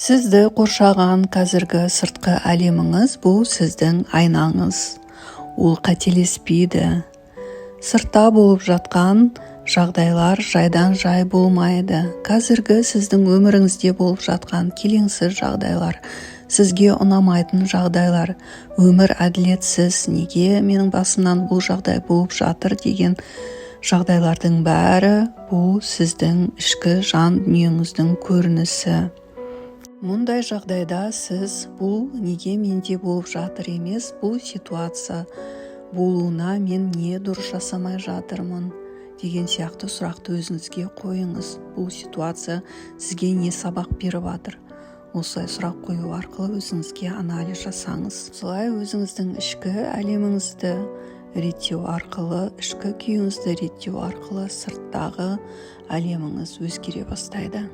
Сізді қоршаған қазіргі сыртқы әлеміңіз – бұл сіздің айнаңыз. Ол қателеспейді. Сыртта болып жатқан жағдайлар жайдан жай болмайды. Қазіргі сіздің өміріңізде болып жатқан келеңсіз жағдайлар, сізге ұнамайтын жағдайлар, өмір әділетсіз, неге менің басымнан бұл жағдай болып жатыр деген жағдайлардың бәрі – бұл сіздің ішкі жан дүниеңіздің көрінісі. Мұндай жағдайда сіз «бұл неге менде болып жатыр» емес, «бұл ситуация болуына мен не дұрыс жасамай жатырмын» деген сияқты сұрақты өзіңізге қойыңыз. Бұл ситуация сізге не сабақ беріп жатыр? Осылай сұрақ қою арқылы өзіңізге анализ жасаңыз. Осылай өзіңіздің ішкі әлеміңізді реттеу арқылы, ішкі күйіңізді реттеу арқылы сырттағы әлеміңіз өзгере бастайды.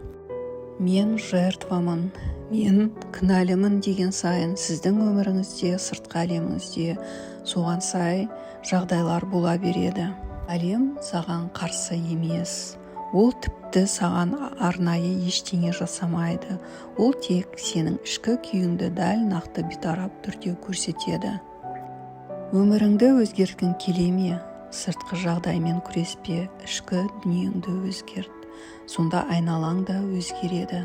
«Мен жертвамын, мен кінәлімін» деген сайын сіздің өміріңізде, сыртқы әлеміңізде соған сай жағдайлар бола береді. Әлем саған қарсы емес, ол тіпті саған арнайы ештеңе жасамайды. Ол тек сенің ішкі күйіңді дәл нақты, бейтарап түрде көрсетеді. Өміріңді өзгерткің келе ме? Сыртқы жағдаймен күреспе, ішкі дүниеңді өзгерт. Сонда айналаң да өзгереді.